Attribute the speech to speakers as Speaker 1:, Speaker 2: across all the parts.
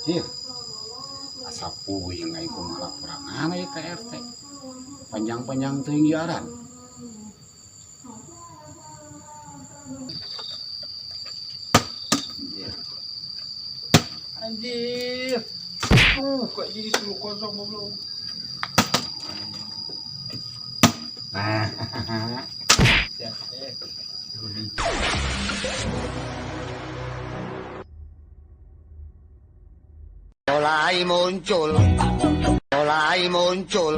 Speaker 1: Iya. Asa puyeng aing kumaha laporanana ieu ka RT. Panjang-panjang teuing aran. Anjir. Anjir.
Speaker 2: Kok jadi 10 kosong goblok.
Speaker 1: Nah.
Speaker 2: Siap.
Speaker 3: Mulai muncul, mulai muncul.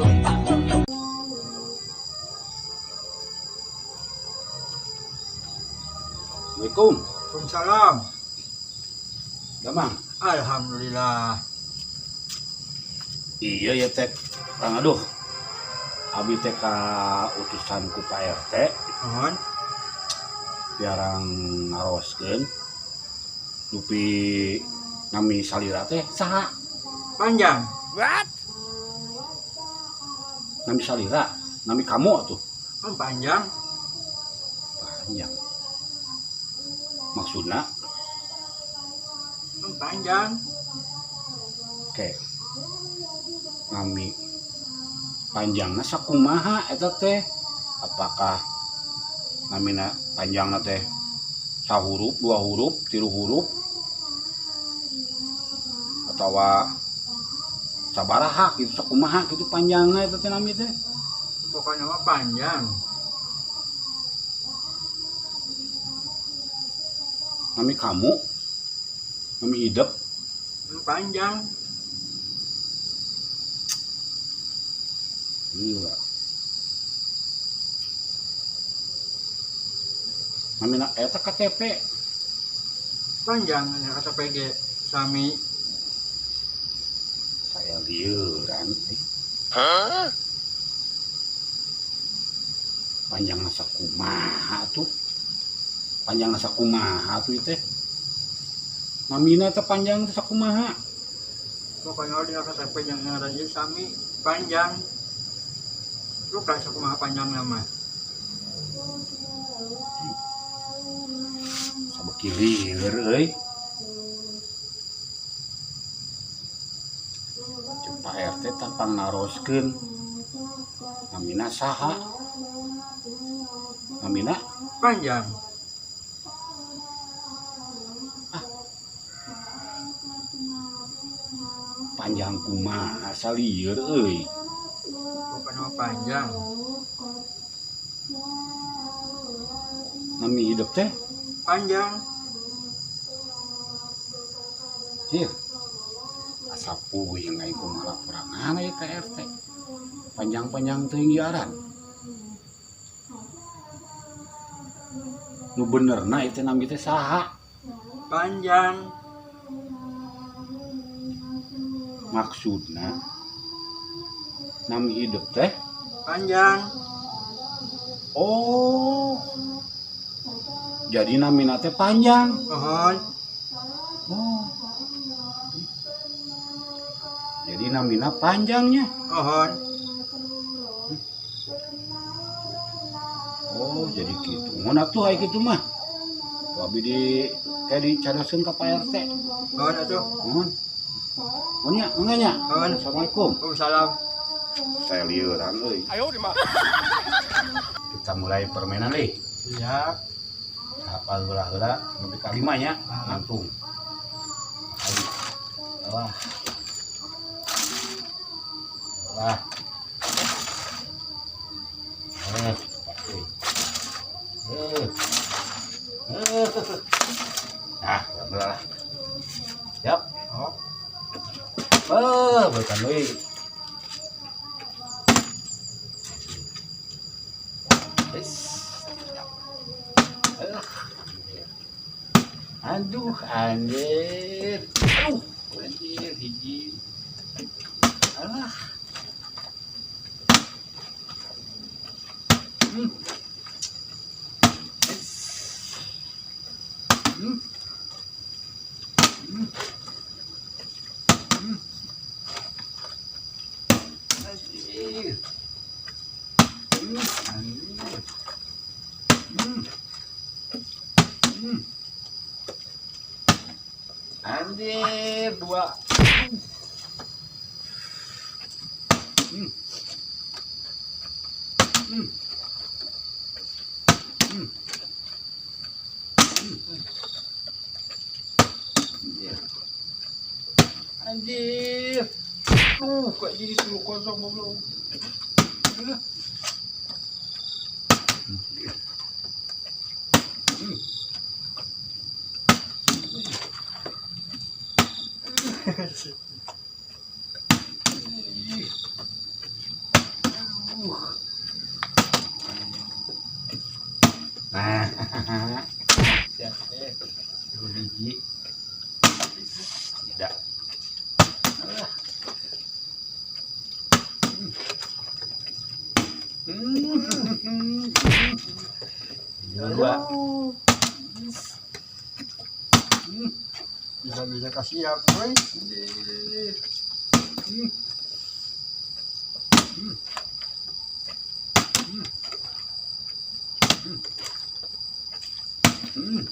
Speaker 1: Assalamualaikum.
Speaker 2: Waalaikumsalam.
Speaker 1: Damang.
Speaker 2: Alhamdulillah.
Speaker 1: Iya ya teh. Kang aduh. Abi teh ka utusan ku Pak RT
Speaker 2: Mohon.
Speaker 1: piarang naroskeun dupi nami salira teh saha?
Speaker 2: Panjang.
Speaker 1: Nami salira, nami kamu atuh.
Speaker 2: Oh, panjang.
Speaker 1: Panjang. Maksudna
Speaker 2: Oh, panjang.
Speaker 1: Oke. Nami panjangna sakumaha eta teh? Apakah namina panjangna teh sahurup, dua hurup, tilu hurup, atawa sabaraha gitu, sakumaha gitu panjangna eta teh nami teh?
Speaker 2: Pokoknya mah panjang.
Speaker 1: Nami kamu, nami hidup,
Speaker 2: Panjang.
Speaker 1: Gila. Namina eta KTP
Speaker 2: Panjang ya kata PG sami.
Speaker 1: Saya lieuran eh. Panjang sakumaha tuh? Panjang sakumaha tuh teh? Namina teh panjang teh sakumaha?
Speaker 2: Pokoknya di KTP yang ngaran sami panjang. Lu kan sakumaha panjang nama.
Speaker 1: Sabeuki lieur euy. Ceuk Pak RT tapang naroskeun. Namina saha? Namina
Speaker 2: panjang.
Speaker 1: Ah. Panjang kumaha salieur euy.
Speaker 2: Pokoknya panjang.
Speaker 1: Nami hidup teh
Speaker 2: panjang.
Speaker 1: Hier. Asa puyeng aing kumaha laporanana ieu ka RT. Panjang-panjang teuing aran. Nu benerna ieu teh nami teh saha?
Speaker 2: Panjang.
Speaker 1: Maksudna nami hidup teh
Speaker 2: panjang.
Speaker 1: Oh. Jadi namina teh panjang.
Speaker 2: Mohon.
Speaker 1: Oh. Jadi namina panjangnya.
Speaker 2: Mohon.
Speaker 1: Oh, jadi gitu. Mun atuh aya kitu mah. Tuh abi di kayak dicadaskeun ka Pak RT.
Speaker 2: Mohon atuh.
Speaker 1: Mohon. Mohon nya, mangga nya.
Speaker 2: Mohon.
Speaker 1: Assalamualaikum.
Speaker 2: Waalaikumsalam.
Speaker 1: Saya lieuran euy.
Speaker 3: Ayo di mah.
Speaker 1: Kita mulai permainan euy.
Speaker 2: Siap.
Speaker 1: Apa heula-heula nepi ka 5 nya, nangtung. Wah. Wah. Nah, alhamdulillah. Siap.
Speaker 2: Oh.
Speaker 1: Bukan deui. Aduh, anjir. Aduh, anjir hiji. Alah. Anjir. Anjir. Anjir, 2. Hmm. Hmm. Hmm. Anjir. Anjir. Kok jadi 3-0, goblok. Aduh. Hmm. Ih. Aduh. Nah, siap eh. 2 biji. Tidak. Alah. Hmm. 2. Hmm.
Speaker 2: Bisa-bisa kasih siap, woi.
Speaker 1: Anjir. Hmm. Hmm. Hmm. Hmm. Hmm.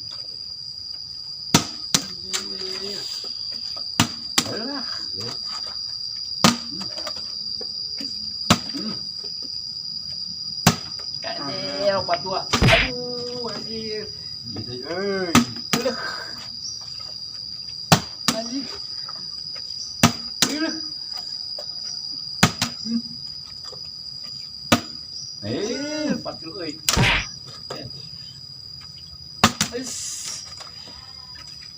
Speaker 1: Anjir. Alah. Hmm. Hmm. Anjir, 4-2. Aduh, anjir.
Speaker 2: Gitu, euy.
Speaker 1: Aduh. Anjir. Aduh. Hmm. 4 kilo euy. Ah. Is.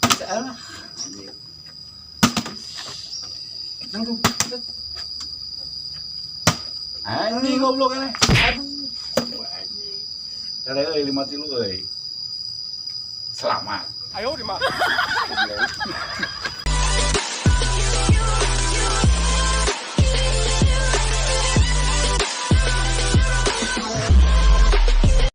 Speaker 1: Bisa lah. Anjir. Nanggung. Anjing, goblok ini. Aduh. Anjing. Eleh euy, 5-3 euy. Selamat.
Speaker 4: 哎呦我的妈！
Speaker 1: Goblok.